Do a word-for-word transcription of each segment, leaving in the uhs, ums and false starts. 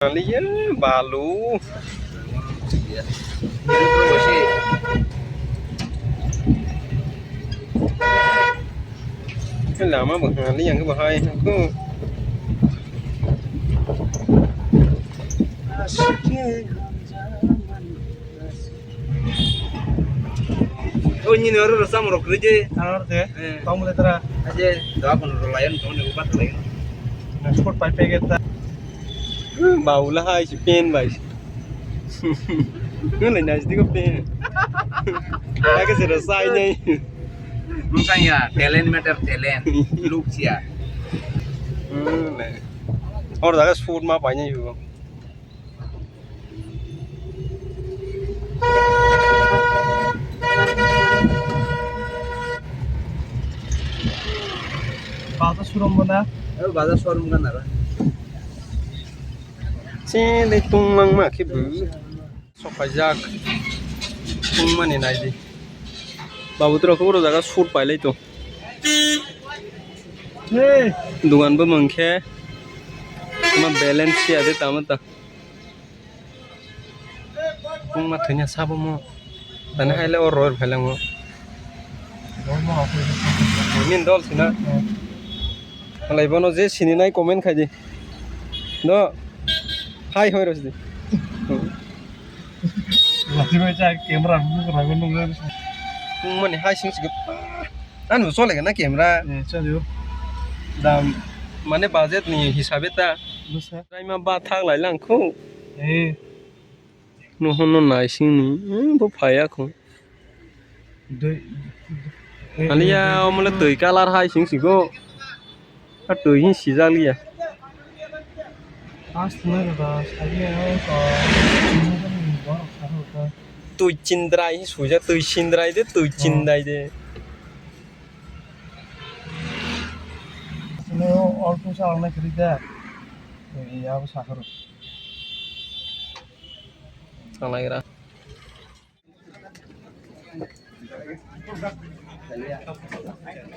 Aliya balu. Lama bo hali yang bo hai ko. O nini oro rwchapmung rok kwrwi di. Ano de. Eh. Tong le tra. Aje, doa kono rwlayan, tong le ubat layan. Sport pai pege ta. Baula hai si pen bai. Nung lai nai si ko pen. Ake se rwchai nai. Mung sang ya, talent matter, talent. Look siya. Hmm, le. Or daga sport ma pai nai yu. Bazar showroom bo na? Eh, bazar showroom ka nara. Chele tungmang ma khe bu. Sok paijak. Tungmani naidi. Babu tura khoboro jaga shoot pailai to. Hey. Dugan bo mangkhe. Ma balance siya de tama ta. Tungma thwina sabo mo. Tani haile o roir phailangmo. Min dol sina. Halai bono je sini nai comment khai di. Do. Hai hoi rosdi. Lati bai cha camera bu ko rago nung. Tungmani hai sing sing. Ano chole na camera. Eh, chale o. Dam mane budget ni hisabe ta. Busa. Raima ba thak lai lang khu. Eh. No hono naising ni. Hmm, bo phaya khu. Dui. Aliya omole twi color hai sing sigo. A twi hin sijak liya. Pas thumai da da, sabi ya, to, borok saro ka. Twi chindrai hin sujak, twi chindrai de, twi chindrai de. Sino alto sa alna kiri da. Ya, bu sakaro. Salai ra.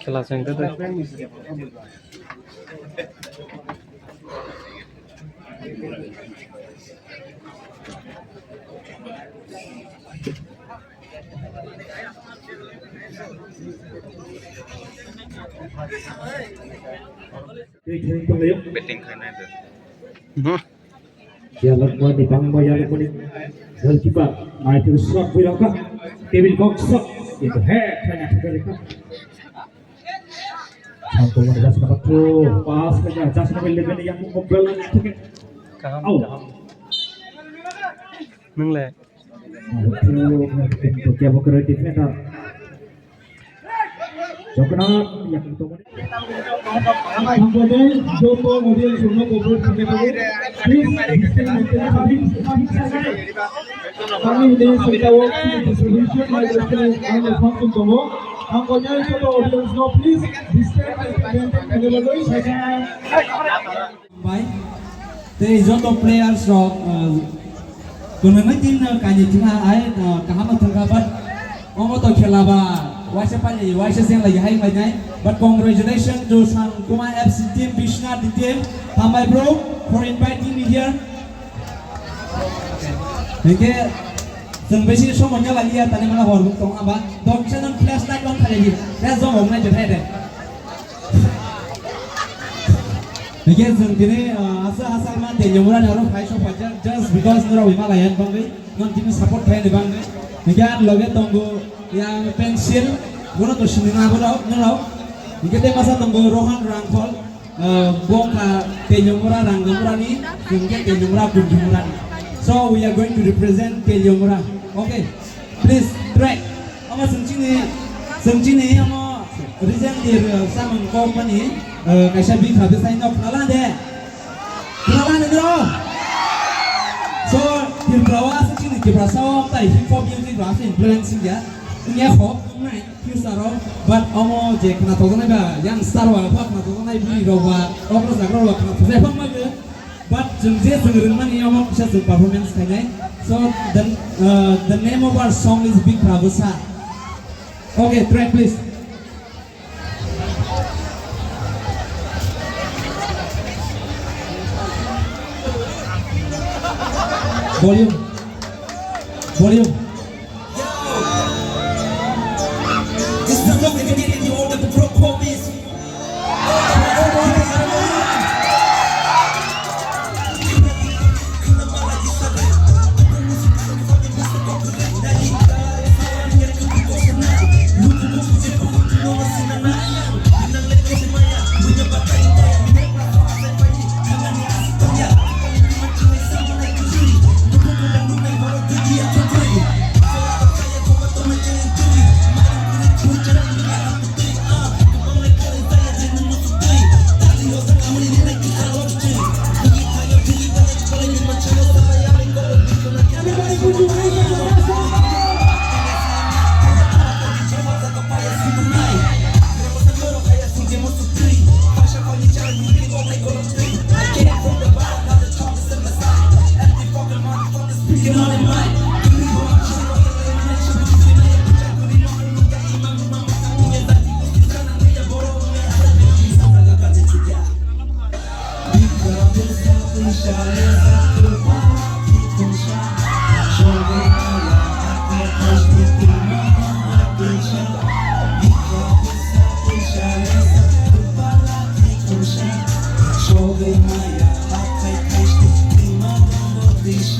Khela chengkhe tei. Batting khainai de. Yalokmani bangma yalokmani goalkeeper naitwi shot buirokha. Table box shot. Kintu head khaina thwkha. Sangkuma jasna bathu pass khaina jasna bai lebeni yang mobile naitwi. Kaham, kaham. Nung le? Kebo kere defender. Jokna yang tongmani. Ang kode joto audience rokno cooperate khainai tongo. Please, distance maintain khaidi. Kami hwnwi sengkao distribution mai ang function tongo. Ang kode joto audience no please distance maintain khainai bagwi. Bai. Tei joto players rok, uh, kunui team no kainwi thwngkha, ai, uh, kaham no thwngkha, but omo to khela ba waisa pailai, waisa chenglai hai painai. But congratulations to Sangkuma F C team, Bishnath team, hambai bro for inviting me here. Hingke chwng besi somoi ya lagi ya, tani mana hor buk tong aba. Dok channel flashlight on khalai di. Ya jom hom nai jethai de. Hingke chwng tini, ah, asa asa ma Teliamura ni oro phai sok phaijak, just because norok Himalaya ni bagwi, non tini support khaini bagwi. Hingke ang loge tongo yang Pencil, bono to sini na bono, norok. Hingke tei masa tongo Rohan Rangkhol, ah, bongkha Teliamura Rangamura ni, hingke Teliamura Kunjumura ni. So we are going to represent Teliamura. Okay. Please, track. Omo chwng chini, chwng chini omo recently, uh, samung kok mani, uh, kaisa bikha bwsai no khwlala de. Khwlala ni bro. So, Tripura o aswk chini Tiprasa o tai hip hop music rok aswk influence wngya. Wngya kho, wngnai future o. But omo je khwnathokjaknai ba, youngster ba, khwnathokjaknai bwrwi rok ba, rok rwchapmung rok ba khwnathokjak phang bagwi. But chwng je chwng rwngmani omo kisa chwng performance khainai. So the, uh, the name of our song is Bikra Bwsa. Okay, track please. Volume. Volume.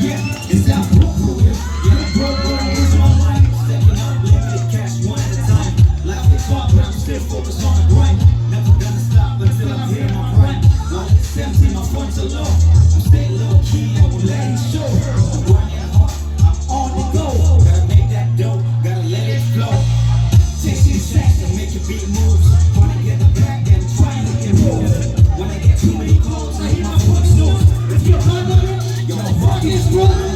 Yeah, is that Brooklyn? Yeah, Brooklyn is my life. Stacking up limited cash one at a time. Life is far, but I'm still focused on the grind. Never gonna stop until I'm hitting my prime. While it's empty, my funds are low. I'm staying low key, I won't let it show. I'm grinding hard, I'm on the go. Gotta make that dough, gotta let it flow. Chasing stacks and making big moves. Wanna get the bag and trying to get more. When I get too many calls, I hit my foot snooze. If you're hard on it, yo, fuck this, bro.